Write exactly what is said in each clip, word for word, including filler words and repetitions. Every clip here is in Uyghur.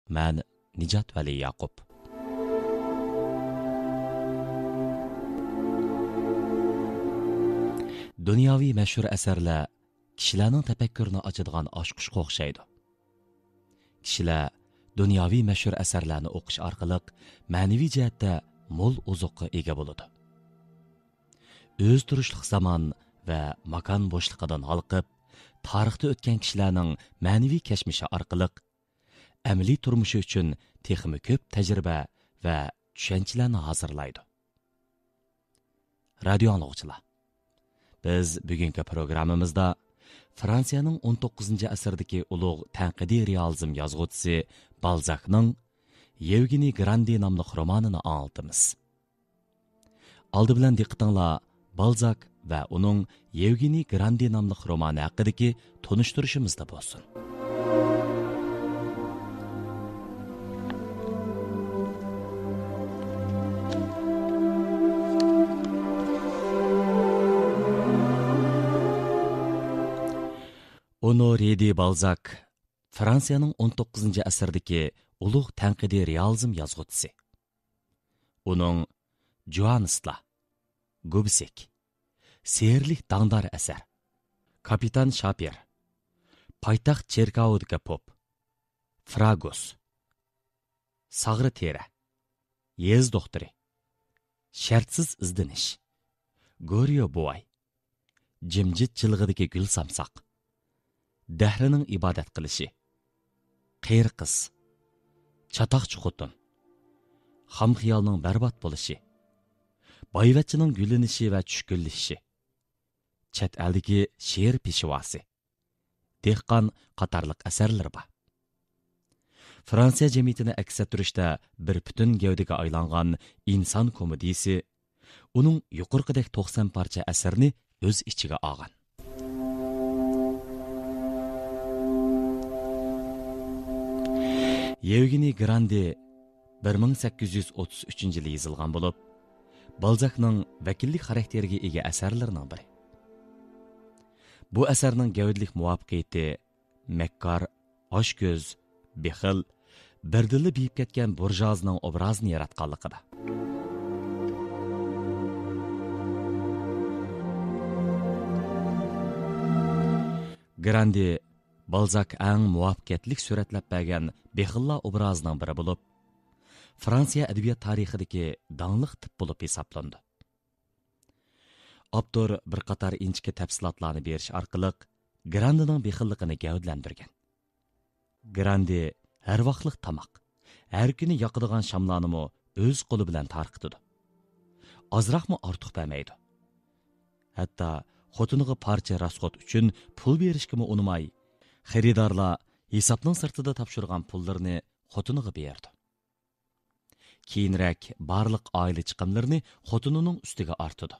مەن نىجات ۋەلى ياقۇپ. دۇنياۋى مەشھۇر ئەسەرلەر كىشىلەرنىڭ تەپەككۇرىنى ئاچىدىغان ئاچقۇچقا ئوخشايدۇ. كىشىلەر دۇنياۋى مەشھۇر ئەسەرلەرنى ئوقۇش ئارقىلىق مەنىۋى جەھەتتە مول ئوزۇققا ئىگە بولىدۇ. ئۆزى تۇرۇشلۇق زامان ۋە ماكان بوشلۇقىدىن ھالقىپ، تارىختا ئۆتكەن كىشىلەرنىڭ مەنىۋى كەچمىشى ئارقىلىق ئەمەلىي تۇرمۇشى ئۈچۈن تېخىمۇ كۆپ تەجرىبە ۋە چۈشەنچىلەرنى ھازىرلايدۇ. رادىيو ئاڭلىغۇچىلار، بىز بۈگۈنكى پروگراممىمىزدا فرانسىيەنىڭ ئون توققۇزىنچى ئەسىردىكى ئۇلۇغ تەنقىدىي رېئالىزم يازغۇچىسى بالزاكنىڭ يېۋگېنىي گراندې ناملىق رومانىنى ئاڭلىتىمىز. ئالدى بىلەن دىققىتىڭلار بالزاك ۋە ئۇنىڭ يېۋگېنىي گراندې ناملىق رومانى ھەققىدىكى تونۇشتۇرۇشىمىزدا بولسۇن. ئونورى دې بالزاك، فرانسىيەنىڭ ئون توققۇزىنچى ئەسىردىكى ئۇلۇغ تەنقىدىي رېئالىزم يازغۇچىسى. ئۇنىڭ جۇۋانىستلار، گوبسېك، سېھىرلىك داڭدار ئەسەر، كاپىتان شاپىر، پايتەخت چېركاۋىدىكى پوپ، فراگوس، ساغرا تېرە، يېزا دوختۇرى، شەرتسىز ئىزدىنىش، گوريو بوۋاي، جىمجىت جىلغىدىكى گۈل سامساق، دەھرىنىڭ ئىبادەت قىلىشى، قېرى قىز، چاتاقچى خوتۇن، خام خىيالنىڭ بەربات بولۇشى، بايۋەچچىنىڭ گۈللىنىشى ۋە چۈشكۈنلىشىشى، چەت ئەلدىكى شېئىر پېشۋاسى، دېھقان قاتارلىق ئەسەرلىرى بار. فرانسىيە جەمئىيىتىنى ئەكس ئەتتۈرۈشتە بىر پۈتۈن گەۋدىگە ئايلانغان ئىنسان كومېدىيىسى ئۇنىڭ يۇقىرىقىدەك توقسان پارچە ئەسىرىنى ئۆز ئىچىگە ئالغان. يېۋگېنىي گراندې بىر مىڭ سەككىز يۈز ئوتتۇز ئۈچىنچى يىلى يېزىلغان بولۇپ، بالزاكنىڭ ۋەكىللىك خاراكتېرىگە ئىگە ئەسەرلىرىنىڭ بىرى. بۇ ئەسەرنىڭ گەۋدىلىك مۇۋەپپەقىيىتى مەككار، ئاچكۆز، بېخىل، بىردىنلا بېيىپ كەتكەن بۇرژۇئازنىڭ ئوبرازىنى ياراتقانلىقىدا. گراندې بالزاك ئەڭ مۇۋەپپەقىيەتلىك سۈرەتلەپ بەرگەن بېخىللار ئوبرازىنىڭ بىرى بولۇپ، فرانسىيە ئەدەبىيات تارىخىدىكى داڭلىق تىپ بولۇپ ھېسابلىنىدۇ. ئاپتور بىر قاتار ئىنچىكە تەپسىلاتلارنى بېرىش ئارقىلىق گراندېنىڭ بېخىللىقىنى گەۋدىلەندۈرگەن. گراندې ھەر ۋاقلىق تاماق، ھەر كۈنى ياقىدىغان شاملارنىمۇ ئۆز قولى بىلەن تارقىتىدۇ. ئازراقمۇ ئارتۇق بەرمەيدۇ. ھەتتا خوتۇنىغا پارچە راسخوت ئۈچۈن پۇل بېرىشكىمۇ ئۇنىماي، خېرىدارلار ھېسابنىڭ سىرتىدا تاپشۇرغان پۇللىرىنى خوتۇنىغا بېرىدۇ. كېيىنرەك بارلىق ئائىلە چىقىملىرىنى خوتۇنىنىڭ ئۈستىگە ئارتىدۇ.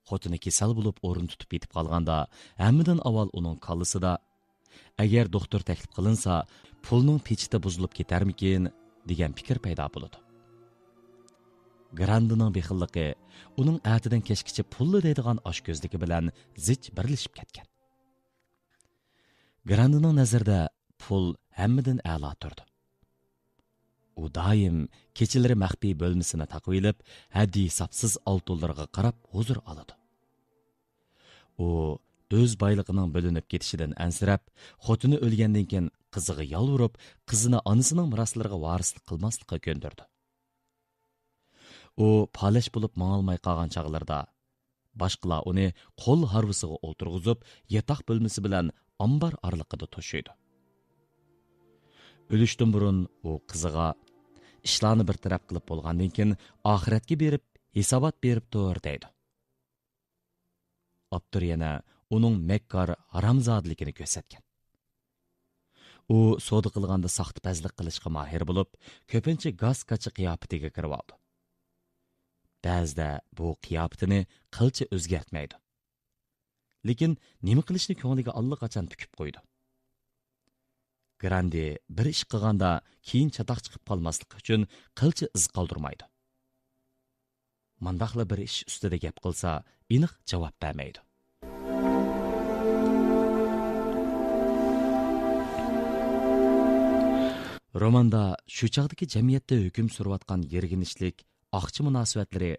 خوتۇنى كېسەل بولۇپ ئورۇن تۇتۇپ يېتىپ قالغاندا، ھەممىدىن ئاۋۋال ئۇنىڭ كاللىسىدا، «ئەگەر دوختۇر تەكلىپ قىلىنسا، پۇلنىڭ پېچىتى بۇزۇلۇپ كېتەرمىكىن؟» دېگەن پىكىر پەيدا بولىدۇ. گراندېنىڭ بېخىللىقى ئۇنىڭ ئەتىدىن كەچكىچە پۇللا دەيدىغان ئاچكۆزلۈكى بىلەن زىچ بىرلىشىپ كەتكەن. گراندېنىڭ نەزىرىدە پۇل ھەممىدىن ئەلا تۇرىدۇ. ئۇ دائىم كېچىلىرى مەخپىي بۆلمىسىنى تاقىۋېلىپ، ھەددى-ھېسابسىز ئالتۇنلىرىغا قاراپ ھۇزۇر ئالىدۇ. ئۇ ئۆز بايلىقىنىڭ بۆلۈنۈپ كېتىشىدىن ئەنسىرەپ، خوتۇنى ئۆلگەندىن كېيىن قىزىغا يالۋۇرۇپ، قىزىنى ئانىسىنىڭ مىراسلىرىغا ۋارىسلىق قىلماسلىققا كۆندۈرىدۇ. ئۇ پالەچ بولۇپ ماڭالماي قالغان چاغلىرىدا، باشقىلار ئۇنى قول ھارۋىسىغا ئولتۇرغۇزۇپ، ياتاق بۆلمىسى بىلەن ئامبار ئارىلىقىدا توشۇيدۇ. ئۆلۈشتىن بۇرۇن ئۇ قىزىغا، «ئىشلارنى بىر تەرەپ قىلىپ بولغاندىن كېيىن، ئاخىرەتكە بېرىپ ھېسابات بېرىپ تۇر» دەيدۇ. ئاپتور يەنە ئۇنىڭ مەككار، ھارامزادىلىكىنى كۆرسەتكەن. ئۇ سودا قىلغاندا ساختىپەزلىك قىلىشقا ماھىر بولۇپ، كۆپىنچە گاس-كاچا قىياپىتىگە كىرىۋالىدۇ. بەزىدە بۇ قىياپىتىنى قىلچە ئۆزگەرتمەيدۇ. لېكىن نېمە قىلىشنى كۆڭلىگە ئاللىقاچان پۈكۈپ قويىدۇ. گراندې بىر ئىش قىلغاندا كېيىن چاتاق چىقىپ قالماسلىقى ئۈچۈن قىلچە ئىز قالدۇرمايدۇ. مانداقلا بىر ئىش ئۈستىدە گەپ قىلسا، ئېنىق جاۋاب بەرمەيدۇ. روماندا شۇ چاغدىكى جەمئىيەتتە ھۆكۈم سۈرۈۋاتقان يىرگىنچلىك، ئاقچى مۇناسىۋەتلىرى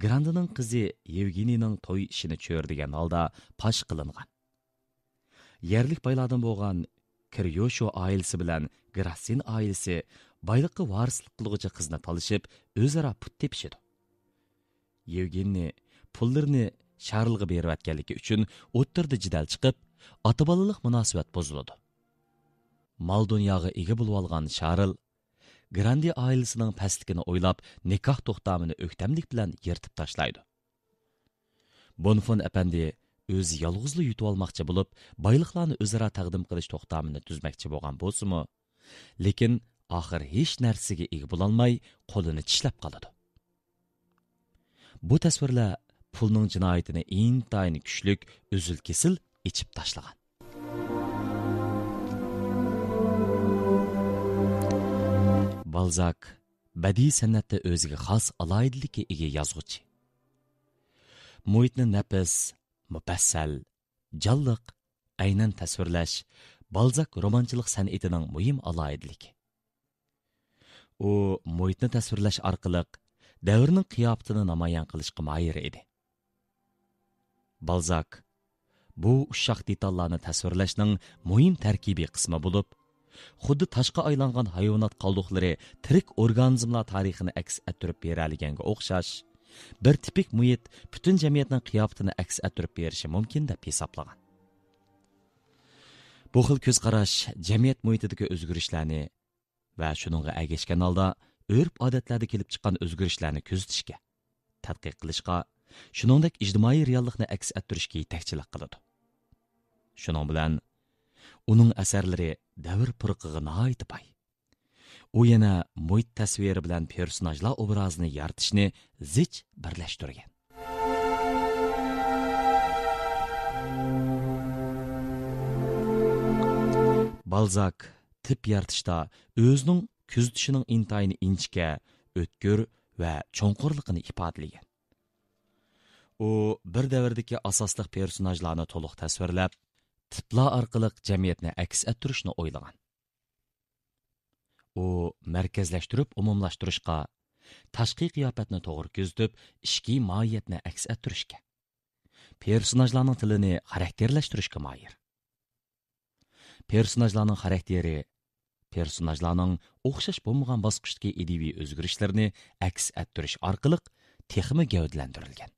گراندېنىڭ قىزى يېۋگېنىينىڭ توي ئىشىنى چۆرىدىگەن ھالدا پاش قىلىنغان. يەرلىك بايلاردىن بولغان كىريوشو ئائىلىسى بىلەن گراسسىن ئائىلىسى بايلىققا ۋارىسلىق قىلغۇچى قىزنى تالىشىپ، ئۆزئارا پۇت تېپىشىدۇ. يېۋگېننى پۇللىرىنى شارلغا بېرىۋەتكەنلىكى ئۈچۈن ئوتتۇرىدا جېدەل چىقىپ، ئاتا-بالىلىق مۇناسىۋەت بۇزۇلىدۇ. مال-دۇنياغا ئىگە بولۇۋالغان شارل گراندې ئائىلىسىنىڭ پەسلىكىنى ئويلاپ، نىكاھ توختامىنى ئۆكتەملىك بىلەن يىرتىپ تاشلايدۇ. بونفون ئەپەندى ئۆزى يالغۇزلا يۇتۇۋالماقچى بولۇپ، بايلىقلارنى ئۆزئارا تەقدىم قىلىش توختامىنى تۈزمەكچى بولغان بولسىمۇ، لېكىن ئاخىر ھېچ نەرسىگە ئىگە بولالماي، قولىنى چىشلەپ قالىدۇ. بۇ تەسۋىرلەر پۇلنىڭ جىنايىتىنى ئىنتايىن كۈچلۈك، ئۈزۈل-كېسىل ئېچىپ تاشلىغان. بالزاك بەدىئىي سەنئەتتە ئۆزىگە خاس ئالاھىدىلىككە ئىگە يازغۇچى. مۇھىتنى نەپىس، مۇپەسسەل، جانلىق، ئەينەن تەسۋىرلەش بالزاك رومانچىلىق سەنئىتىنىڭ مۇھىم ئالاھىدىلىكى. ئۇ مۇھىتنى تەسۋىرلەش ئارقىلىق دەۋرنىڭ قىياپىتىنى نامايان قىلىشقا ماھىر ئىدى. بالزاك بۇ ئۇششاق دېتاللارنى تەسۋىرلەشنىڭ مۇھىم تەركىبىي قىسمى بولۇپ، خۇددى تاشقا ئايلانغان ھايۋانات قالدۇقلىرى تىرىك ئورگانىزملار تارىخىنى ئەكس ئەتتۈرۈپ بېرەلىگەنگە ئوخشاش، بىر تىپىك مۇھىت پۈتۈن جەمئىيەتنىڭ قىياپىتىنى ئەكس ئەتتۈرۈپ بېرىشى مۇمكىن دەپ ھېسابلىغان. بۇ خىل كۆز قاراش جەمئىيەت مۇھىتىدىكى ئۆزگىرىشلەرنى ۋە شۇنىڭغا ئەگەشكەن ھالدا ئۆرپ-ئادەتلەردە كېلىپ چىققان ئۆزگىرىشلەرنى كۆزىتىشكە، تەتقىق قىلىشقا، شۇنىڭدەك ئىجتىمائىي رېئاللىقنى ئەكس ئەتتۈرۈشكە يېتەكچىلىك قىلىدۇ. شۇنىڭ بىلەن ئۇنىڭ ئەسەرلىرى دەۋر پۇرىقىغا ناھايىتى باي. ئۇ يەنە مۇھىت تەسۋىرى بىلەن پېرسوناژلار ئوبرازىنى يارىتىشنى زىچ بىرلەشتۈرگەن. بالزاك تىپ يارىتىشتا ئۆزىنىڭ كۆزىتىشىنىڭ ئىنتايىن ئىنچىكە، ئۆتكۈر ۋە چوڭقۇرلۇقىنى ئىپادىلىگەن. ئۇ بىر دەۋردىكى ئاساسلىق پېرسوناژلارنى تولۇق تەسۋىرلەپ، تىپلار ئارقىلىق جەمئىيەتنى ئەكس ئەتتۈرۈشنى ئويلىغان. ئۇ مەركەزلەشتۈرۈپ ئومۇملاشتۇرۇشقا، تاشقى قىياپەتنى توغرا كۆزىتىپ، ئىچكى ماھىيەتنى ئەكس ئەتتۈرۈشكە، پېرسوناژلارنىڭ تىلىنى خاراكتېرلەشتۈرۈشكە ماھىر. پېرسوناژلارنىڭ خاراكتېرى، پېرسوناژلارنىڭ ئوخشاش بولمىغان باسقۇچتىكى ئىدىيىۋى ئۆزگىرىشلىرىنى ئەكس ئەتتۈرۈش ئارقىلىق تېخىمۇ گەۋدىلەندۈرۈلگەن.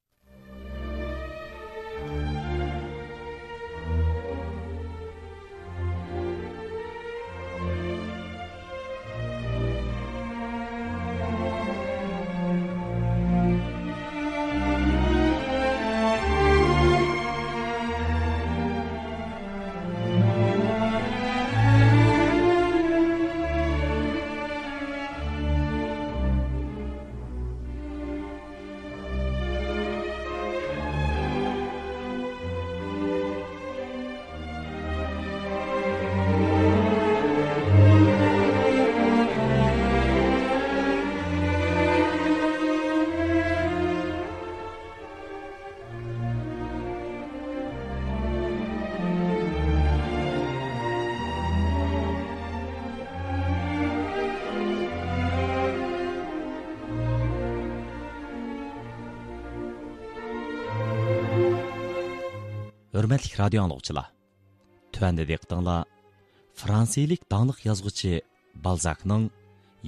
ھۆرمەتلىك رادىيو ئاڭلىغۇچىلار! تۆۋەندە دىققىتىڭلار فرانسىيىلىك داڭلىق يازغۇچى بالزاكنىڭ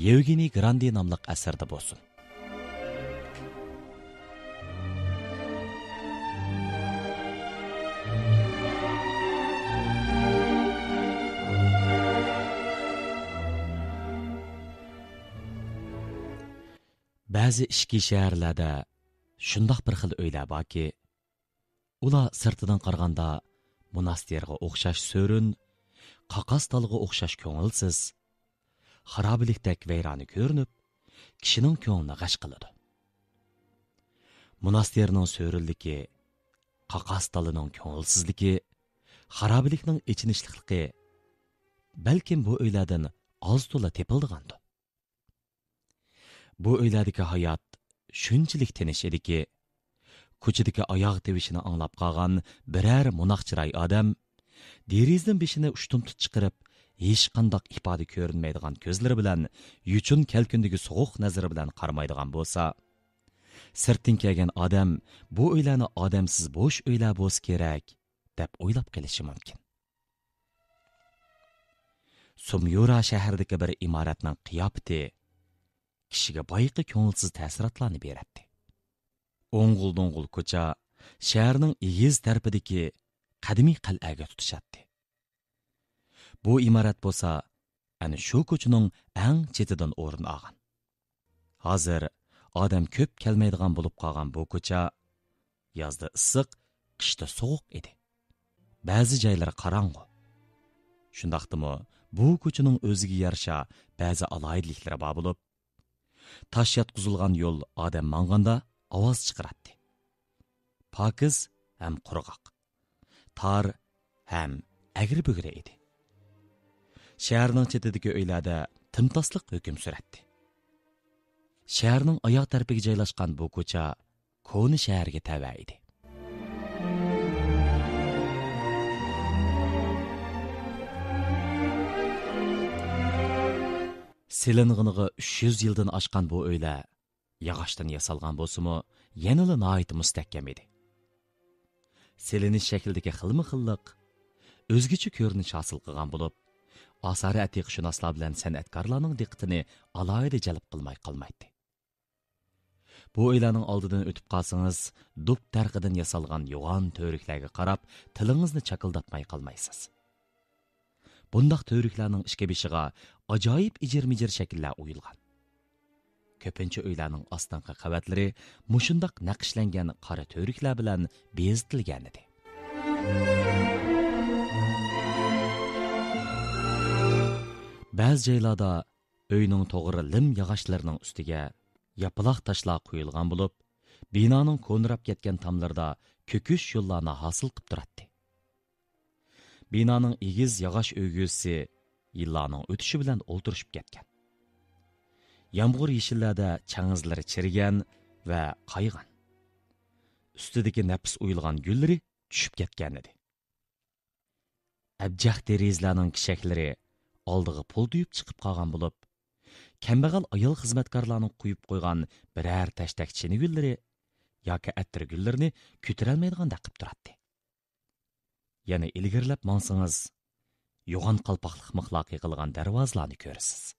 يېۋگېنىي گراندې ناملىق ئەسىرىدە بولسۇن. بەزى ئىچكى شەھەرلەردە شۇنداق بىر خىل ئۆيلەر باركى، ئۇلار سىرتىدىن قارىغاندا موناستىرغا ئوخشاش سۆرۈن، قاقاس تالغا ئوخشاش كۆڭۈلسىز، خارابىلىكتەك ۋەيرانە كۆرۈنۈپ، كىشىنىڭ كۆڭلىنى غەش قىلىدۇ. موناستىرنىڭ سۆرۈنلۈكى، قاقاس تالىنىڭ كۆڭۈلسىزلىكى، خارابىلىكنىڭ ئېچىنىشلىقلىقى بەلكىم بۇ ئۆيلەردىن ئاز-تولا تېپىلىدىغاندۇ. بۇ ئۆيلەردىكى ھايات شۇنچىلىك تىنچ ئىدىكى، كوچىدىكى ئاياغ تىۋىشىنى ئاڭلاپ قالغان بىرەر موناق چىراي ئادەم دېرىزىدىن بېشىنى ئۇشتۇمتۇت چىقىرىپ، ھېچقانداق ئىپادە كۆرۈنمەيدىغان كۆزلىرى بىلەن يوچۇن كەلكۈندىكى سوغۇق نەزىرى بىلەن قارىمايدىغان بولسا، سىرتتىن كەلگەن ئادەم بۇ ئۆيلەرنى ئادەمسىز بوش ئۆيلەر بولسا كېرەك، دەپ ئويلاپ قېلىشى مۇمكىن. سۇميۇرا شەھىرىدىكى بىر ئىمارەتنىڭ قىياپىتى كىشىگە بايىقى كۆڭۈلسىز تەسىراتلارنى بېرەتتى. ئوڭغۇل-دوڭغۇل كوچا شەھەرنىڭ ئېگىز تەرىپىدىكى قەدىمىي قەلئەگە تۇتىشاتتى. بۇ ئىمارەت بولسا ئەنە شۇ كوچىنىڭ ئەڭ چېتىدىن ئورۇن ئالغان. ھازىر ئادەم كۆپ كەلمەيدىغان بولۇپ قالغان بۇ كوچا يازدا ئىسسىق، قىشتا سوغۇق ئىدى. بەزى جايلىرى قاراڭغۇ. شۇنداقتىمۇ بۇ كوچىنىڭ ئۆزىگە يارىشا بەزى ئالاھىدىلىكلىرى بار بولۇپ، تاش ياتقۇزۇلغان يول ئادەم ماڭغاندا ئاۋاز چىقىراتتى. پاكىز ھەم قۇرغاق، تار ھەم ئەگرى-بۈگرى ئىدى. شەھەرنىڭ چېتىدىكى ئۆيلەردە تىمتاسلىق ھۆكۈم سۈرەتتى. شەھەرنىڭ ئاياغ تەرىپىگە جايلاشقان بۇ كوچا كونا شەھەرگە تەۋە ئىدى. سېلىنغىنىغا ئۈچ يۈز يىلدىن ئاشقان بۇ ئۆيلەر ياغاچتىن ياسالغان بولسىمۇ، يەنىلا ناھايىتى مۇستەھكەم ئىدى. سېلىنىش شەكلىدىكى خىلمۇ خىللىق ئۆزگىچە كۆرۈنۈش ھاسىل قىلغان بولۇپ، ئاسارە ئەتىقىشۇناسلار بىلەن سەنئەتكارلارنىڭ دىققىتىنى ئالاھىدە جەلپ قىلماي قالمايتتى. بۇ ئۆيلەرنىڭ ئالدىدىن ئۆتۈپ قالسىڭىز، دۇب تەرىقىدىن ياسالغان يوغان تۈۋرۈكلەرگە قاراپ تىلىڭىزنى چاكىلداتماي قالمايسىز. بۇنداق تۈۋرۈكلەرنىڭ ئىككى بېشىغا ئاجايىپ ئىجىر-مىجىر شەكىللەر ئويۇلغان. كۆپىنچە ئۆيلەرنىڭ ئاستىنقى قەۋەتلىرى مۇشۇنداق نەقىشلەنگەن قارا تۈۋرۈكلەر بىلەن بېزىتىلگەنىدى. بەزى جايلاردا ئۆينىڭ توغرا لىم ياغاچلىرىنىڭ ئۈستىگە ياپىلاق تاشلار قويۇلغان بولۇپ، بىنانىڭ كونىراپ كەتكەن تاملىرىدا كۆكۈش يوللارنى ھاسىل قىپ تۇراتتى. بىنانىڭ ئېگىز ياغاچ ئۆگزىسى يىللارنىڭ ئۆتۈشى بىلەن ئولتۇرۇشۇپ كەتكەن. يامغۇر يېشىللەردە چاڭزىلىرى چىرىگەن ۋە قايغان. ئۈستىدىكى نەپىس ئويۇلغان گۈللىرى چۈشۈپ كەتكەنىدى. ئەبجەق دېرىزىلەرنىڭ كىشەكلىرى ئالدىغا پۇلدىيىپ چىقىپ قالغان بولۇپ، كەمبەغەل ئايال خىزمەتكارلارنىڭ قويۇپ قويغان بىرەر تەشتەك چىنە گۈللىرى ياكى ئەتىر گۈللىرىنى كۆتۈرەلمەيدىغاندەك قىپ تۇراتتى. يەنە ئىلگىرىلەپ ماڭسىڭىز، يوغان قالپاقلىق مىخلاق يېقىلغان دەرۋازىلارنى كۆرىسىز.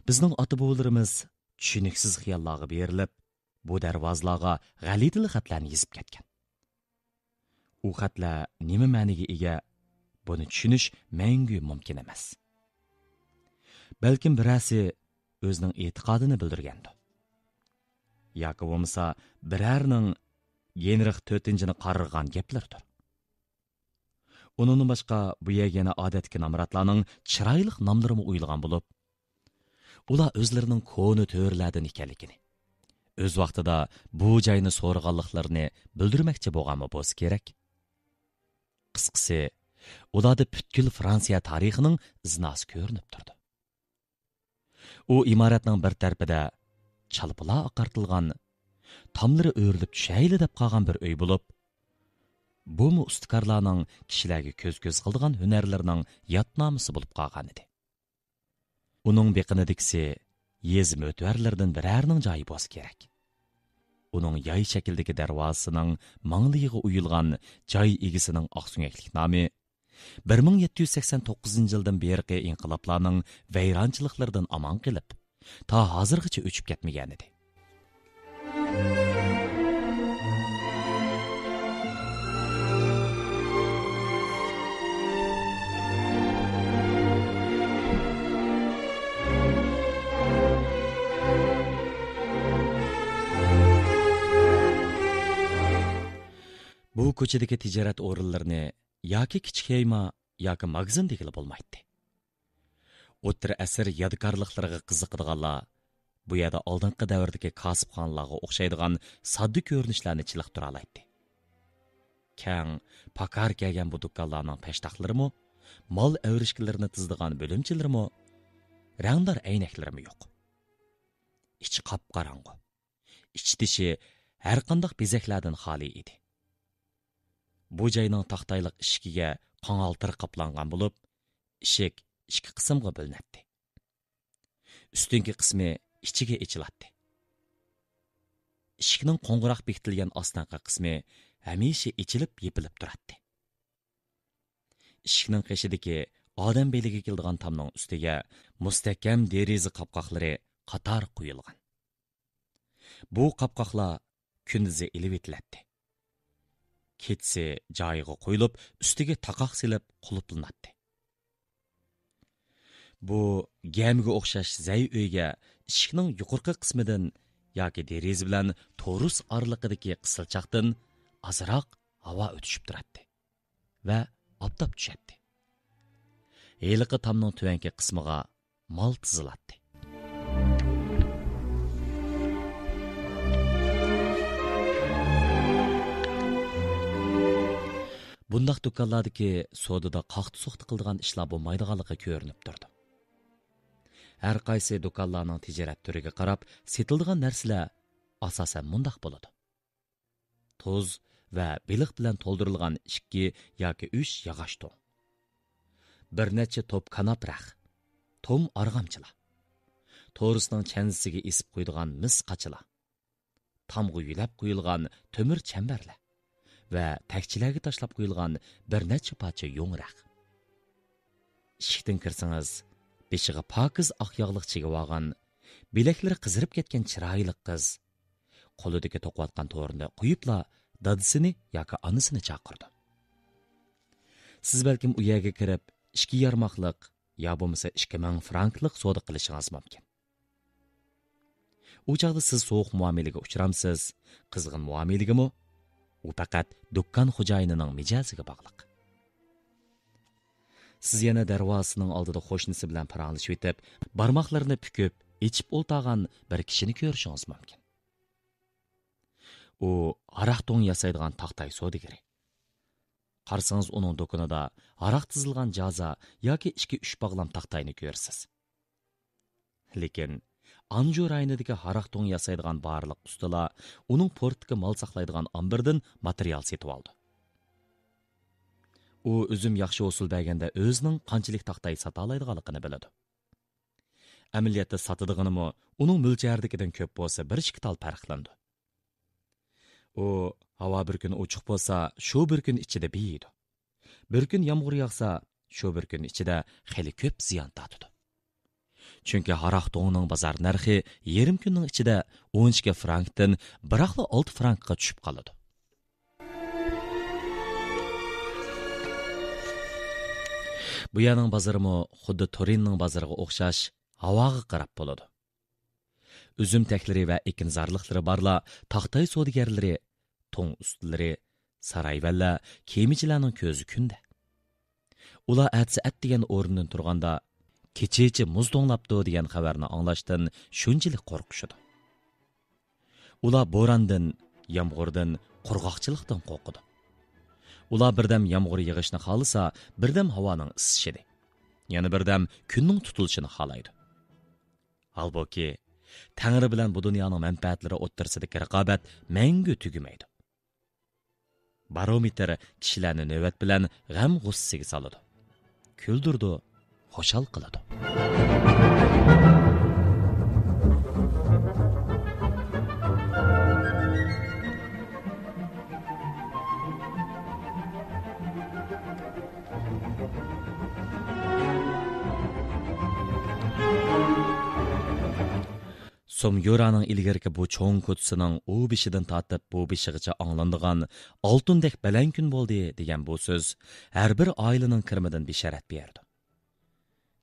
بىزنىڭ ئاتا-بوۋىلىرىمىز چۈشىنىكسىز خىياللارغا بېرىلىپ، بۇ دەرۋازىلارغا غەلىتىلىك خەتلەرنى يېزىپ كەتكەن. ئۇ خەتلەر نېمە مەنىگە ئىگە، بۇنى چۈشىنىش مەڭگۈ مۇمكىن ئەمەس. بەلكىم بىرەرسى ئۆزىنىڭ ئېتىقادىنى بىلدۈرگەندۇ. ياكى بولمىسا بىرەرنىڭ گېنرىخ تۆتىنچىنى قارىغان گەپلىرىدۇر. ئۇنىڭدىن باشقا بۇ يەرگە يەنە ئادەتتىكى نامراتلارنىڭ چىرايلىق ناملىرىمۇ ئويۇلغان بولۇپ، ئۇلار ئۆزلىرىنىڭ كونا تۆرىلەردىن ئىكەنلىكىنى، ئۆز ۋاقتىدا بۇ جاينى سورىغانلىقلىرىنى بىلدۈرمەكچى بولغانمۇ بولسا كېرەك. قىسقىسى، ئۇلاردا پۈتكۈل فرانسىيە تارىخىنىڭ ئىزناسى كۆرۈنۈپ تۇرىدۇ. ئۇ ئىمارەتنىڭ بىر تەرىپىدە چالپىلار ئاقارتىلغان، تاملىرى ئۆرۈلۈپ چۈشەيلى دەپ قالغان بىر ئۆي بولۇپ، بۇمۇ ئۇستىكارلارنىڭ كىشىلەرگە كۆز-كۆز قىلىدىغان ھۈنەرلىرىنىڭ يادنامىسى بولۇپ قالغانىدى. ئۇنىڭ بېقىنىدىكىسى يېزا مۆتىۋەرلىرىدىن بىرەرىنىڭ جايى بولسا كېرەك. ئۇنىڭ ياي شەكلىدىكى دەرۋازىسىنىڭ ماڭلىيىغا ئويۇلغان جاي ئىگىسىنىڭ ئاقسۆڭەكلىك نامى بىر مىڭ يەتتە يۈز سەكسەن توققۇزىنچى يىلدىن بېرىقى ئىنقىلابلارنىڭ ۋەيرانچىلىقلىرىدىن ئامان قېلىپ، تا ھازىرغىچە ئۆچۈپ كەتمىگەنىدى. بۇ كوچىدىكى تىجارەت ئورۇنلىرىنى ياكى كىچىك يايما ياكى ماگىزىن دېگىلى بولمايتتى. ئوتتۇرا ئەسىر يادىكارلىقلىرىغا قىزىقىدىغانلار بۇ يەردە ئالدىنقى دەۋردىكى كاسىپخانىلارغا ئوخشايدىغان ساددا كۆرۈنۈشلەرنى چېلىقتۇرالايتتى. كەڭ، پاكار كەلگەن بۇ دۇكانلارنىڭ پەشتاقلىرىمۇ، مال ئەۋرىشكىلىرىنى تىزىدىغان بۆلۈمچىلىرىمۇ، رەڭدار ئەينەكلىرىمۇ يوق. ئىچى قاپقاراڭغۇ. ئىچ-تېشى ھەرقانداق بېزەكلەردىن خالىي ئىدى. بۇ جاينىڭ تاختايلىق ئىشىكىگە قاڭالتىر قاپلانغان بولۇپ، ئىشىك ئىككى قىسىمغا بۆلۈنەتتى. ئۈستۈنكى قىسمى ئىچىگە ئېچىلاتتى. ئىشىكنىڭ قوڭغۇراق بېكىتىلگەن ئاستىنقى قىسمى ھەمىشە ئېچىلىپ يېپىلىپ تۇراتتى. ئىشىكنىڭ قېشىدىكى ئادەم بېلىگە كېلىدىغان تامنىڭ ئۈستىگە مۇستەھكەم دېرىزە قاپقاقلىرى قاتار قويۇلغان. بۇ قاپقاقلار كۈندۈزى ئېلىۋېتىلەتتى. كېچىسى جايىغا قويۇلۇپ، ئۈستىگە تاقاق سېلىپ قۇلۇپلىناتتى. بۇ گەمىگە ئوخشاش زەي ئۆيگە ئىشىكنىڭ يۇقىرىقى قىسمىدىن ياكى دېرىزە بىلەن تورۇس ئارىلىقىدىكى قىسىلچاقتىن ئازراق ھاۋا ئۆتۈشۈپ تۇراتتى ۋە ئاپتاپ چۈشەتتى. ھېلىقى تامنىڭ تۆۋەنكى قىسمىغا مال تىزىلاتتى. بۇنداق دۇكانلاردىكى سودىدا قاقتى-سوقتى قىلىدىغان ئىشلار بولمايدىغانلىقى كۆرۈنۈپ تۇرىدۇ. ھەر قايسى دۇكانلارنىڭ تىجارەت تۈرىگە قاراپ سېتىلىدىغان نەرسىلەر ئاساسەن مۇنداق بولىدۇ. تۇز ۋە بېلىق بىلەن تولدۇرۇلغان ئىككى ياكى ئۈچ ياغاچ توڭ. بىر نەچچە توپ كاناپ رەخ، توم ئارغامچىلار. تورۇسنىڭ چەنزىسىگە ئېسىپ قويىدىغان مىس قاچىلار. تامغا يۆلەپ قويۇلغان تۆمۈر چەمبەرلەر ۋە تەكچىلەرگە تاشلاپ قويۇلغان بىر نەچچە پارچە يۇڭ رەخ. ئىشىكتىن كىرسىڭىز، بېشىغا پاكىز ئاق ياغلىق چىگىۋالغان، بىلەكلىرى قىزىرىپ كەتكەن چىرايلىق قىز قولىدىكى توقۇۋاتقان تورىنى قويۇپلا دادىسىنى ياكى ئانىسىنى چاقىرىدۇ. سىز بەلكىم ئۇ يەرگە كىرىپ، ئىككى يارماقلىق يا بولمىسا ئىككى مىڭ فرانكلىق سودا قىلىشىڭىز مۇمكىن. ئۇ چاغدا سىز سوغۇق مۇئامىلىگە ئۇچرامسىز، قىزغىن مۇئامىلىگىمۇ؟ ئۇ پەقەت دۇكان خوجايىنىنىڭ مىجەزىگە باغلىق. سىز يەنە دەرۋازىسىنىڭ ئالدىدا قوشنىسى بىلەن پاراڭلىشىۋېتىپ، بارماقلىرىنى پۈكۈپ، ئېچىپ ئولتۇرغان بىر كىشىنى كۆرۈشىڭىز مۇمكىن. ئۇ ھاراق توڭى ياسايدىغان تاختاي سودىگىرى. قارىسىڭىز، ئۇنىڭ دۇكىنىدا ھاراق تىزىلغان جازا ياكى ئىككى-ئۈچ باغلام تاختاينى كۆرىسىز. لېكىن ئانجۇ رايونىدىكى ھاراق توڭى ياسايدىغان بارلىق ئۇستىلار ئۇنىڭ پورتتىكى مال ساقلايدىغان ئامبىرىدىن ماتېرىيال سېتىۋالىدۇ. ئۇ ئۈزۈم ياخشى ھوسۇل بەرگەندە ئۆزىنىڭ قانچىلىك تاختاي ساتالايدىغانلىقىنى بىلىدۇ. ئەمەلىيەتتە ساتىدىغىنىمۇ ئۇنىڭ مۆلچەردىكىدىن كۆپ بولسا، بىر ئىككى تال پەرقلىنىدۇ. ئۇ ھاۋا بىر كۈن ئوچۇق بولسا، شۇ بىر كۈن ئىچىدە بېيىيدۇ. بىر كۈن يامغۇر ياغسا، شۇ بىر كۈن ئىچىدە خېلى كۆپ زىيان تارتىدۇ. چۈنكى ھاراق توڭىنىڭ بازار نەرخى يېرىم كۈننىڭ ئىچىدە ئون ئىككى فرانكتىن بىراقلا ئالتە فرانكقا چۈشۈپ قالىدۇ. بۇ يەرنىڭ بازىرىمۇ خۇددى تۇرىننىڭ بازىرىغا ئوخشاش ھاۋاغا قاراپ بولىدۇ. ئۈزۈم تەكلىرى ۋە ئېكىنزارلىقلىرى بارلار تاختاي سودىگەرلىرى، توڭ ئۇستىلىرى، سارايۋەنلەر، كېمىچىلەرنىڭ كۆزى كۈندە. ئۇلار ئەتىسى ئەتىگەن ئورنىدىن تۇرغاندا، «كېچىچە مۇز توڭلاپتۇ» دېگەن خەۋەرنى ئاڭلاشتىن شۇنچىلىك قورقۇشىدۇ. ئۇلار بوراندىن، يامغۇردىن، قۇرغاقچىلىقتىن قورقىدۇ. ئۇلار بىردەم يامغۇر يېغىشنى خالىسا، بىردەم ھاۋانىڭ ئىسسىشىنى، يەنە بىردەم كۈننىڭ تۇتۇلۇشىنى خالايدۇ. ھالبۇكى، تەڭرى بىلەن بۇ دۇنيانىڭ مەنپەئەتلىرى ئوتتۇرىسىدىكى رىقابەت مەڭگۈ تۈگىمەيدۇ. بارومېتىر كىشىلەرنى نۆۋەت بىلەن غەم-غۇسسىگە سالىدۇ، كۈلدۈرىدۇ، خۇشال قىلىدۇ. سوميۇرانىڭ ئىلگىرىكى بۇ چوڭ كوچىسىنىڭ ئۇ بېشىدىن تارتىپ بۇ بېشىغىچە ئاڭلىنىدىغان «ئالتۇندەك بەلەن كۈن بولدى» دېگەن بۇ سۆز ھەر بىر ئائىلىنىڭ كىرىمىدىن بېشارەت بېرىدۇ.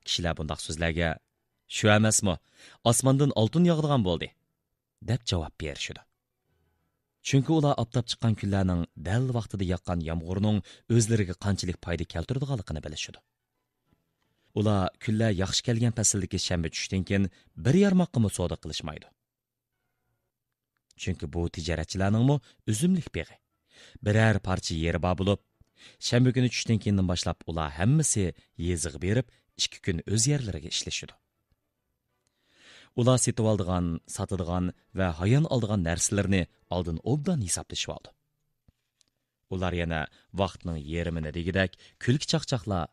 كىشىلەر بۇنداق سۆزلەرگە، «شۇ ئەمەسمۇ، ئاسماندىن ئالتۇن ياغىدىغان بولدى» دەپ جاۋاب بېرىشىدۇ. چۈنكى ئۇلار ئاپتاپ چىققان كۈنلەرنىڭ دەل ۋاقتىدا ياغقان يامغۇرنىڭ ئۆزلىرىگە قانچىلىك پايدا كەلتۈرىدىغانلىقىنى بىلىشىدۇ. ئۇلار كۈنلەر ياخشى كەلگەن پەسىلدىكى شەنبە چۈشتىن كېيىن بىر يارماققىمۇ سودا قىلىشمايدۇ. چۈنكى بۇ تىجارەتچىلەرنىڭمۇ ئۈزۈملۈك بېغى. بىرەر پارچە يېرى بار بولۇپ، شەنبە كۈنى چۈشتىن كېيىندىن باشلاپ ئۇلار ھەممىسى يېزىغا بېرىپ، ئىككى كۈن ئۆز يەرلىرىگە ئىشلىشىدۇ. ئۇلار سېتىۋالىدىغان، ساتىدىغان ۋە ھايان ئالىدىغان نەرسىلىرىنى ئالدىن ئوبدان ھېسابلىشىۋالىدۇ. ئۇلار يەنە ۋاقىتنىڭ يېرىمىنى دېگۈدەك كۈلكە-چاقچاقلار،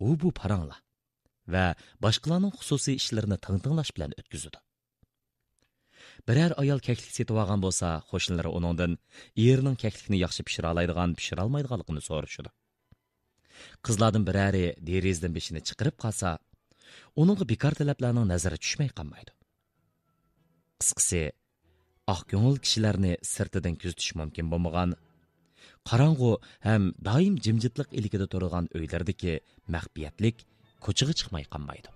ئۇ بۇ پاراڭلار ۋە باشقىلارنىڭ خۇسۇسىي ئىشلىرىنى تىڭتىڭلاش بىلەن ئۆتكۈزىدۇ. بىرەر ئايال كەكلىك سېتىۋالغان بولسا، قوشنىلىرى ئۇنىڭدىن ئېرىنىڭ كەكلىكنى ياخشى پىشۇرالايدىغان، پىشۇرالايدىغانلىقىنى سورىشىدۇ. قىزلاردىن بىرەرى دېرىزىدىن بېشىنى چىقىرىپ قالسا، ئۇنىڭغا بىكار تەلەپلەرنىڭ نەزىرى چۈشمەي قالمايدۇ. قىسقىسى، ئاق كۆڭۈل كىشىلەرنى سىرتىدىن كۆزىتىش مۇمكىن بولمىغان، قاراڭغۇ ھەم دائىم جىمجىتلىق ئىلكىدە تۇرىدىغان ئۆيلەردىكى مەخپىيەتلىك كوچىغا چىقماي قالمايدۇ.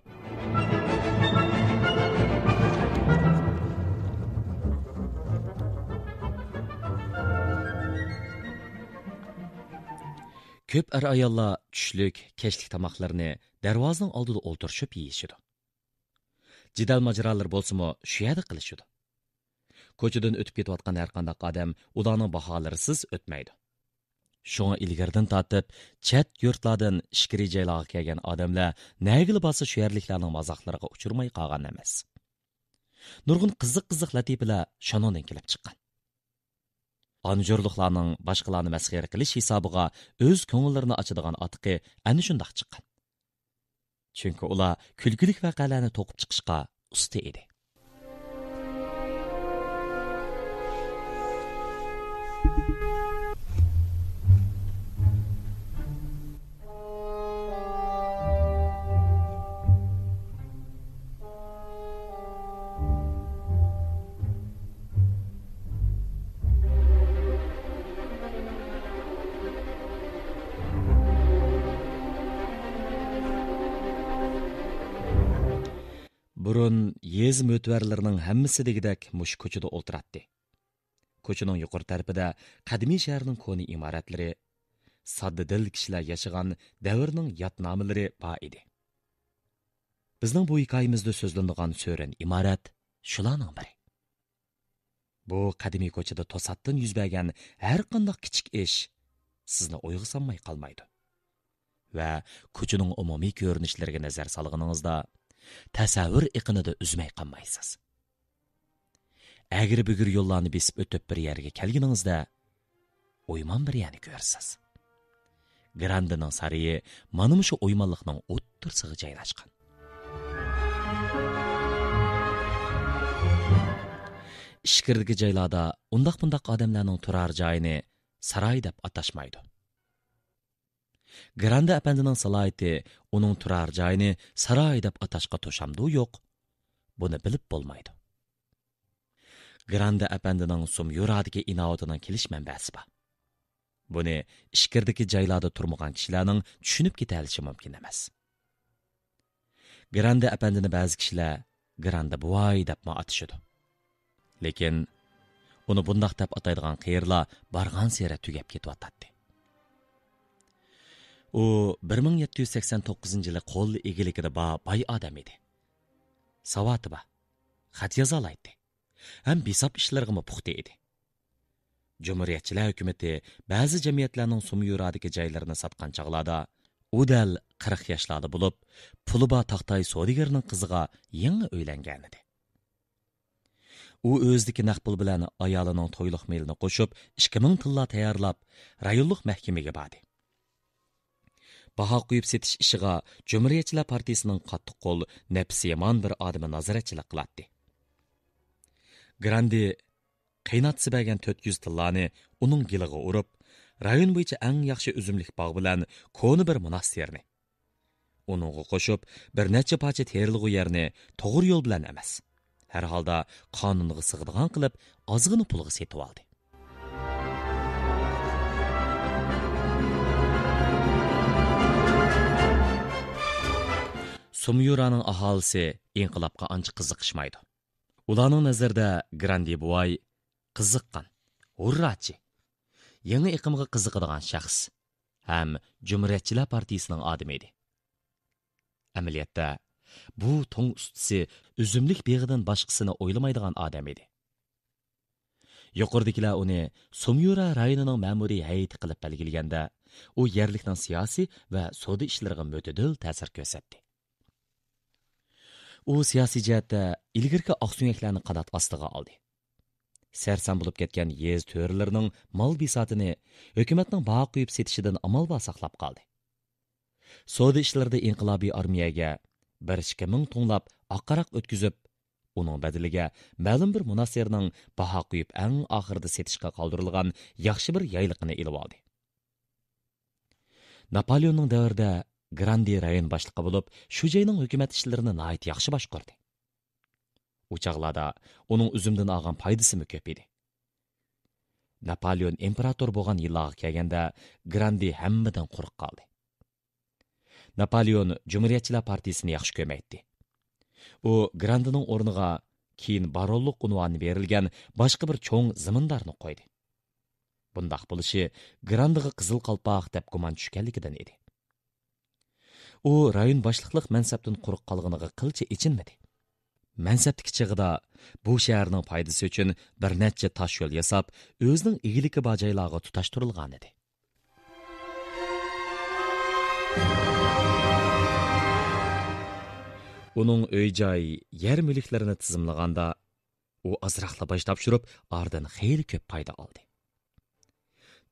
كۆپ ئەر-ئاياللار چۈشلۈك، كەچلىك تاماقلىرىنى دەرۋازىنىڭ ئالدىدا ئولتۇرۇشۇپ يېيىشىدۇ. جېدەل-ماجىرالىرى بولسىمۇ شۇ يەردە قىلىشىدۇ. كوچىدىن ئۆتۈپ كېتىۋاتقان ھەرقانداق ئادەم ئۇلارنىڭ باھالىرىسىز ئۆتمەيدۇ. شۇڭا ئىلگىرىدىن تارتىپ چەت يۇرتلاردىن ئىچكىرى جايلارغا كەلگەن ئادەملەر نەگىلا بارسا شۇ يەرلىكلەرنىڭ مازاقلىرىغا ئۇچرىماي قالغان ئەمەس. نۇرغۇن قىزىق-قىزىق لەتىپىلەر شۇنىڭدىن كېلىپ چىققان. ئانىجورلۇقلارنىڭ باشقىلارنى مەسخىرە قىلىش ھېسابىغا ئۆز كۆڭۈللىرىنى ئاچىدىغان ئاتىقى ئەنە شۇنداق چىققان. چۈنكى ئۇلار كۈلكىلىك ۋەقەلەرنى توقۇپ چىقىشقا ئۇستا ئىدى. بۇرۇن يېزا مۆتىۋەرلىرىنىڭ ھەممىسى دېگۈدەك مۇشۇ كوچىدا ئولتۇراتتى. كوچىنىڭ يۇقىرى تەرىپىدە قەدىمىي شەھەرنىڭ كونا ئىمارەتلىرى، ساددا دىل كىشىلەر ياشىغان دەۋرنىڭ يادنامىلىرى بار ئىدى. بىزنىڭ بۇ ھېكايىمىزدە سۆزلىنىدىغان سۆرۈن ئىمارەت شۇلارنىڭ بىرى. بۇ قەدىمىي كوچىدا توساتتىن يۈز بەرگەن ھەرقانداق كىچىك ئىش سىزنى ئويغا سالماي قالمايدۇ. ۋە كوچىنىڭ ئومۇمىي كۆرۈنۈشلىرىگە نەزەر سالغىنىڭىزدا، تەسەۋۋۇر ئېقىنىدا ئۈزمەي قالمايسىز. ئەگرى-بۈگرى يوللارنى بېسىپ ئۆتۈپ بىر يەرگە كەلگىنىڭىزدە، ئويمان بىر يەرنى كۆرىسىز. گراندېنىڭ سارىيى مانا مۇشۇ ئويمانلىقنىڭ ئوتتۇرىسىغا جايلاشقان. ئىچكىرىدىكى جايلاردا ئۇنداق-مۇنداق ئادەملەرنىڭ تۇرار جايىنى ساراي دەپ ئاتاشمايدۇ. گراندې ئەپەندىنىڭ سالاھىيىتى ئۇنىڭ تۇرار جايىنى ساراي دەپ ئاتاشقا توشامدۇ يوق، بۇنى بىلىپ بولمايدۇ. گراندې ئەپەندىنىڭ سوميۇرادىكى ئىناۋىتىنىڭ كېلىش مەنبەسى بار. بۇنى ئىچكىرىدىكى جايلاردا تۇرمىغان كىشىلەرنىڭ چۈشىنىپ كېتەلىشى مۇمكىن ئەمەس. گراندې ئەپەندىنى بەزى كىشىلەر گراندې بوۋاي دەپمۇ ئاتىشىدۇ. لېكىن ئۇنى بۇنداق دەپ ئاتايدىغان قېرىلار بارغانسېرى تۈگەپ كېتىۋاتاتتى. ئۇ بىر مىڭ يەتتە يۈز سەكسەن توققۇزىنچى يىلى قول ئىگىلىكىدە بار باي ئادەم ئىدى. ساۋاتى بار، خەت يازالايتتى ھەم ھېساب ئىشلىرىغىمۇ پۇختا ئىدى. جۇمھۇرىيەتچىلەر ھۆكۈمىتى بەزى جەمئىيەتلەرنىڭ سوميۇرادىكى جايلىرىنى ساتقان چاغلاردا، ئۇ دەل قىرىق ياشلاردا بولۇپ، پۇلى بار تاختاي سودىگەرنىڭ قىزىغا يېڭى ئۆيلەنگەنىدى. ئۇ ئۆزىدىكى نەق پۇل بىلەن ئايالىنىڭ تويلۇق مېلىنى قوشۇپ، ئىككى مىڭ تىللا تەييارلاپ، رايونلۇق مەھكىمىگە باردى. باھا قويۇپ سېتىش ئىشىغا جۇمھۇرىيەتچىلەر پارتىيىسىنىڭ قاتتىق قول، نەپسى يامان بىر ئادىمى نازارەتچىلىك قىلاتتى. گراندې قېيىنئاتىسى بەرگەن تۆت يۈز تىللانى ئۇنىڭ گېلىغا ئۇرۇپ، رايون بويىچە ئەڭ ياخشى ئۈزۈملۈك باغ بىلەن كونا بىر موناستىرنى، ئۇنىڭغا قوشۇپ بىر نەچچە پارچە تېرىلغۇ يەرنى توغرا يول بىلەن ئەمەس، ھەر ھالدا قانۇنغا سىغىدىغان قىلىپ ئازغىنە پۇلغا سېتىۋالدى. سوميۇرانىڭ ئاھالىسى ئىنقىلابقا ئانچە قىزىقىشمايدۇ. ئۇلارنىڭ نەزىرىدە گراندې بوۋاي قىزىققان، ھۇرراچى، يېڭى ئېقىمغا قىزىقىدىغان شەخس ھەم جۇمھۇرىيەتچىلەر پارتىيىسىنىڭ ئادىمى ئىدى. ئەمەلىيەتتە، بۇ توڭ ئۇستىسى ئۈزۈملۈك بېغىدىن باشقىسىنى ئويلىمايدىغان ئادەم ئىدى. يۇقىرىدىكىلەر ئۇنى سوميۇرا رايونىنىڭ مەمۇرىي ھەيئىتى قىلىپ بەلگىلىگەندە، ئۇ يەرلىكنىڭ سىياسىي ۋە سودا ئىشلىرىغا مۆتىدىل تەسىر كۆرسەتتى. ئۇ سىياسىي جەھەتتە ئىلگىرىكى ئاقسۆڭەكلەرنى قانات ئاستىغا ئالدى. سەرسان بولۇپ كەتكەن يېزا تۆرىلىرىنىڭ مال بىساتىنى ھۆكۈمەتنىڭ باھا قويۇپ سېتىشىدىن ئامال بار ساقلاپ قالدى. سودا ئىشلىرىدا ئىنقىلابىي ئارمىيەگە بىر ئىككى مىڭ توڭلاپ ئاق ھاراق ئۆتكۈزۈپ، ئۇنىڭ بەدىلىگە مەلۇم بىر مۇناسىرنىڭ باھا قويۇپ ئەڭ ئاخىرىدا سېتىشقا قالدۇرۇلغان ياخشى بىر يايلىقىنى ئېلىۋالدى. ناپالېئوننىڭ دەۋرىدە گراندې رايون باشلىقى بولۇپ، شۇ جاينىڭ ھۆكۈمەت ئىشلىرىنى ناھايىتى ياخشى باشقۇردى. ئۇ چاغلاردا ئۇنىڭ ئۈزۈمدىن ئالغان پايدىسىمۇ كۆپ ئىدى. ناپالېئون ئىمپېراتور بولغان يىللارغا كەلگەندە، گراندې ھەممىدىن قۇرۇق قالدى. ناپالېئون جۇمھۇرىيەتچىلەر پارتىيىسىنى ياخشى كۆرمەيتتى. ئۇ گراندېنىڭ ئورنىغا كېيىن بارونلۇق ئۇنۋانى بېرىلگەن باشقا بىر چوڭ زېمىندارنى قويدى. بۇنداق بولۇشى گراندېغا قىزىل قالپاق دەپ گۇمان چۈشكەنلىكىدىن ئىدى. ئۇ رايون باشلىقلىق مەنسەپتىن قۇرۇق قالغىنىغا قىلچە ئېچىنمىدى. مەنسەپتىكى چېغىدا بۇ شەھەرنىڭ پايدىسى ئۈچۈن بىر نەچچە تاش يول ياساپ، ئۆزىنىڭ ئىگىلىكى بار جايلارغا تۇتاشتۇرۇلغانىدى. ئۇنىڭ ئۆي-جاي، يەر-مۈلۈكلىرىنى تىزىملىغاندا، ئۇ ئازراقلا باج تاپشۇرۇپ، ئارىدىن خېلى كۆپ پايدا ئالدى.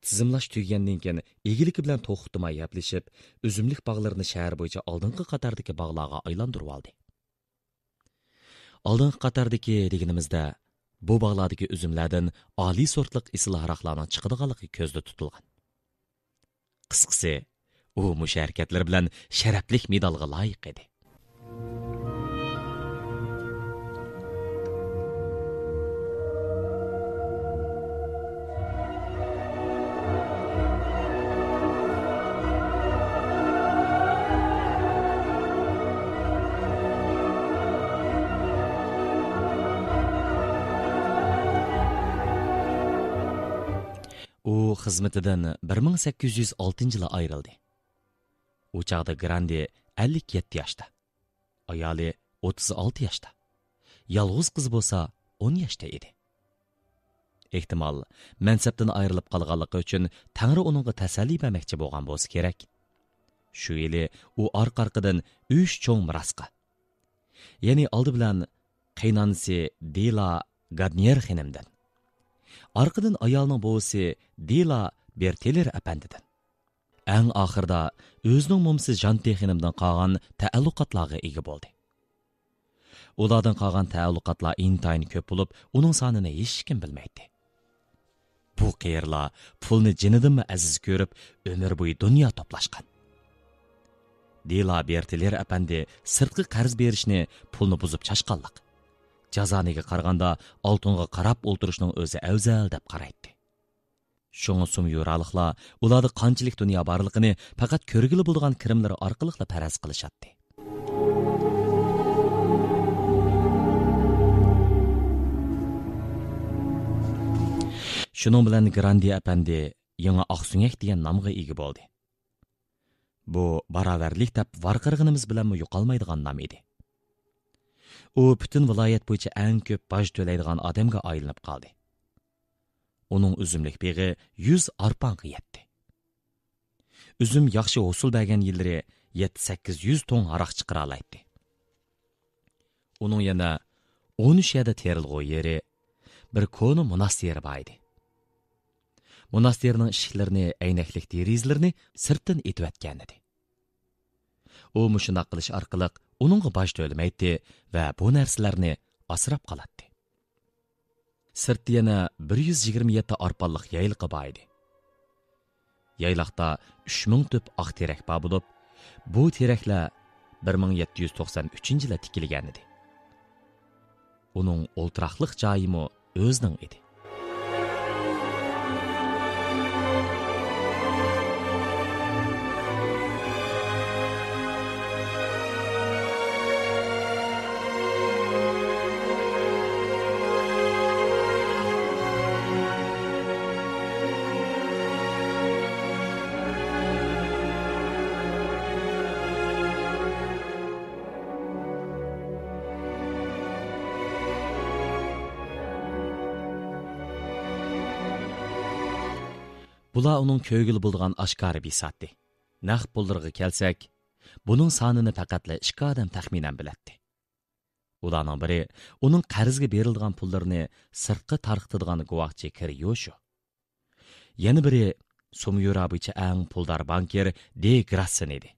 تىزىملاش تۈگىگەندىن كېيىن، ئىگىلىكى بىلەن توختىماي ھەپىلىشىپ، ئۈزۈملۈك باغلىرىنى شەھەر بويىچە ئالدىنقى قاتاردىكى باغلارغا ئايلاندۇرۇۋالدى. ئالدىنقى قاتاردىكى دېگىنىمىزدە، بۇ باغلاردىكى ئۈزۈملەردىن ئالىي سورتلۇق ئېسىل ھاراقلارنىڭ چىقىدىغانلىقى كۆزدە تۇتۇلغان. قىسقىسى، ئۇ مۇشۇ ھەرىكەتلىرى بىلەن شەرەپلىك مېدالغا لايىق ئىدى. ئۇ خىزمىتىدىن بىر مىڭ سەككىز يۈز ئالتىنچى يىلى ئايرىلدى. ئۇ چاغدا گراندې ئەللىك يەتتە ياشتا، ئايالى ئوتتۇز ئالتە ياشتا، يالغۇز قىزى بولسا ئون ياشتا ئىدى. ئېھتىمال، مەنسەپتىن ئايرىلىپ قالغانلىقى ئۈچۈن تەڭرى ئۇنىڭغا تەسەللى بەرمەكچى بولغان بولسا كېرەك. شۇ يىلى ئۇ ئارقا-ئارقىدىن ئۈچ چوڭ مىراسقا، يەنى ئالدى بىلەن قېينانىسى دىلا گادنىيېر خېنىمدىن، ئارقىدىن ئايالىنىڭ بوۋىسى دىلا بېرتېلېر ئەپەندىدىن، ئەڭ ئاخىرىدا ئۆزىنىڭ مومىسى ژانتى خېنىمدىن قالغان تەئەللۇقاتلارغا ئىگە بولدى. ئۇلاردىن قالغان تەئەللۇقاتلار ئىنتايىن كۆپ بولۇپ، ئۇنىڭ سانىنى ھېچكىم بىلمەيتتى. بۇ قېرىلار پۇلنى جېنىدىنمۇ ئەزىز كۆرۈپ، ئۆمۈر بويى دۇنيا توپلاشقان. دىلا بېرتېلېر ئەپەندى سىرتقا قەرز بېرىشنى پۇلنى بۇزۇپ چاشقانلىق، جازانىگە قارىغاندا ئالتۇنغا قاراپ ئولتۇرۇشنىڭ ئۆزى ئەۋزەل دەپ قارايتتى. شۇڭا سۇميۇرالىقلار ئۇلاردا قانچىلىك دۇنيا بارلىقىنى پەقەت كۆرگىلى بولىدىغان كىرىملىرى ئارقىلىقلا پەرەز قىلىشاتتى. شۇنىڭ بىلەن گراندې ئەپەندى يېڭى ئاقسۆڭەك دېگەن نامغا ئىگە بولدى. بۇ باراۋەرلىك دەپ ۋارقىرىغىنىمىز بىلەنمۇ يوقالمايدىغان نام ئىدى. ئۇ پۈتۈن ۋىلايەت بويىچە ئەڭ كۆپ باج تۆلەيدىغان ئادەمگە ئايلىنىپ قالدى. ئۇنىڭ ئۈزۈملۈك بېغى يۈز ئارپاڭغا يەتتى. ئۈزۈم ياخشى ھوسۇل بەرگەن يىللىرى يەتتە سەككىز يۈز توڭ ھاراق چىقىرالايتتى. ئۇنىڭ يەنە ئون ئۈچ يەردە تېرىلغۇ يېرى، بىر كونا موناستىرى بار ئىدى. موناستىرنىڭ ئىشىكلىرىنى، ئەينەكلىك دېرىزىلىرىنى سىرتتىن ئېتىۋەتكەنىدى. ئۇ مۇشۇنداق قىلىش ئارقىلىق ئۇنىڭغا باج تۆلىمەيتتى ۋە بۇ نەرسىلەرنى ئاسراپ قالاتتى. سىرتتا يەنە بىر يۈز يىگىرمە يەتتە ئارپانلىق يايلىقى بار ئىدى. يايلاقتا ئۈچ مىڭ تۈپ ئاق تېرەك بار بولۇپ، بۇ تېرەكلەر بىر مىڭ يەتتە يۈز توقسان ئۈچىنچى يىلى تىكىلگەنىدى. ئۇنىڭ ئولتۇراقلىق جايىمۇ ئۆزىنىڭ ئىدى. بۇلار ئۇنىڭ كۆرگىلى بولىدىغان ئاشكارا بىساتى. نەق پۇللىرىغا كەلسەك، بۇنىڭ سانىنى پەقەتلا ئىككى ئادەم تەخمىنەن بىلەتتى. ئۇلارنىڭ بىرى ئۇنىڭ قەرزگە بېرىلىدىغان پۇللىرىنى سىرتقا تارقىتىدىغان گۇۋاھچى كىر يوشۇ. يەنە بىرى سۇميۇرا بويىچە ئەڭ پۇلدار بانكىر دې گراسسېن ئىدى.